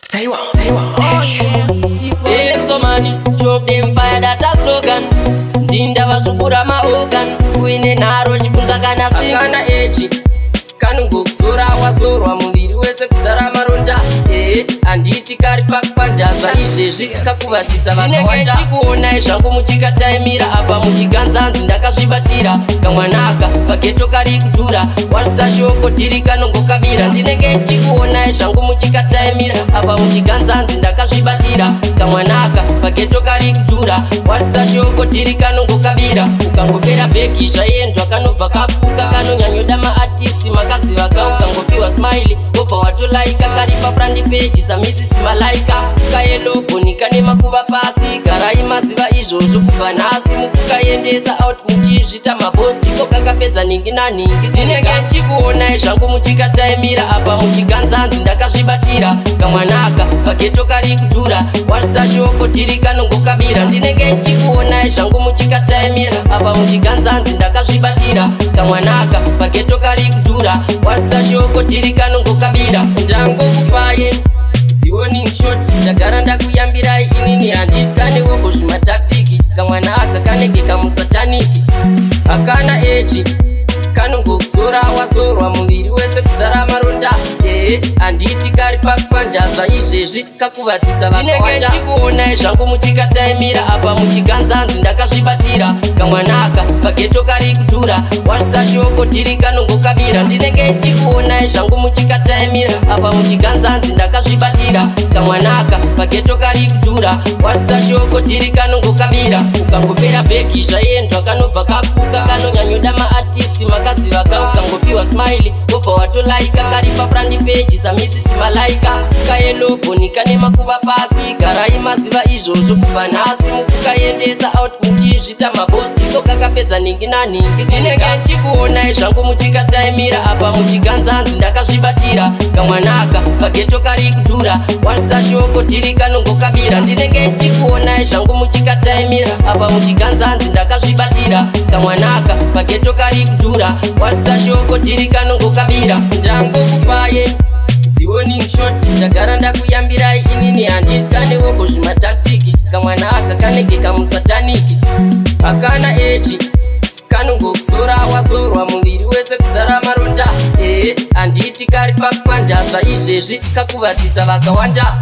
Taiwa, Taiwa. Dance money, chop them fire, that a slogan. Ndinda vasukura maorgan, uine nharo chipunza kana singana echi. Kanongokuzora wazorwa muviri wese kuzara maronda. Ehe, handiti kari pakupandazva izvezvi kakuvadzisa vakawanda. Chikuonai zvangu muchikataimira apa muchiganzanzi ndakazvibatira. Kamwanaka pageto kari kudhura, wasvitsa shoko dhiri kanongokabira. Ndinenge chikuonai zvangu muchikataimira apa muchiganzanzi ndakazvibatira. Kamwanaka pageto kari kudhura, wasvitsa shoko dhiri kanongokabira. Ukangopera bhegi zvaendwa kanobva kapuka, kanonyanyoda maartist makaziva ka. Ukangopiwa smile wobva watolaika, kari pafront page saMrs Malaika. Kayelobhoni kane makuva pasi, garai maziva izvozvo kubva nhasi. Mukukaendesa out muchizvita mabosi, ko kakapedza ningi naningi. Ndinenge chikuonai zvangu muchikataimira apa muchiganzanzi ndakazvibatira. Kamwanaka pageto kari kudhura, wasvitsa shoko dhiri kanongokabira. Ndinenge chikuonai zvangu muchikataimira apa muchiganzanzi ndakazvibatira. Kamwanaka pageto kari kudhura, wasvitsa shoko dhiri kanongokabira. Ndangokupaye ziwarning shot, ndagara ndakuyambirai inini, handitsanewogo zvimatactic. Kamwana aka kanenge kamusatanic, hakana echi, kanongokuzora wazorwa muviri wese kuzara maronda. Ehe, handiti kari pakupandazva izvezvi kakuvadzisa vakawanda. Chikuonai zvangu muchikataimira apa muchiganzanzi ndakazvibatira. Kamwanaka pageto kari kudhura, wasvitsa shoko dhiri kanongokabira. Ndinenge chikuonai zvangu muchikataimira apa muchiganzanzi ndakazvibatira. Kamwanaka pageto kari kudhura, wasvitsa shoko dhiri kanongokabira. Ukangopera bhegi zvaendwa kanobva kapuka, kanonyanyoda maartist makaziva ka. Ukangopiwa smile wobva watolaika, kari pafront page saMrs Malaika. Kayelobhoni kane makuva pasi, garai maziva izvozvo kubva nhasi. Mukukaendesa out muchizvita mabosi, ko kakapedza ningi naningi. Ndinenge chikuonai zvangu muchikataimira apa muchiganzanzi ndakazvibatira. Kamwanaka pageto kari kudhura, wasvitsa shoko dhiri kanongokabira. Ndinenge chikuonai zvangu muchikataimira apa muchiganzanzi ndakazvibatira. Kamwanaka pageto kari kudhura, wasvitsa shoko dhiri kanongokabira. Ndangokupaye ziwarning shot, ndagara ndakuyambirai inini, handitsanewogo zvimatactic. Kamwana aka kanenge kamusatanic, hakana echi, kanongokuzora wazorwa muviri wese kuzara maronda. Ehe, handiti kari pakupandazva izvezvi kakuvadzisa vakawanda.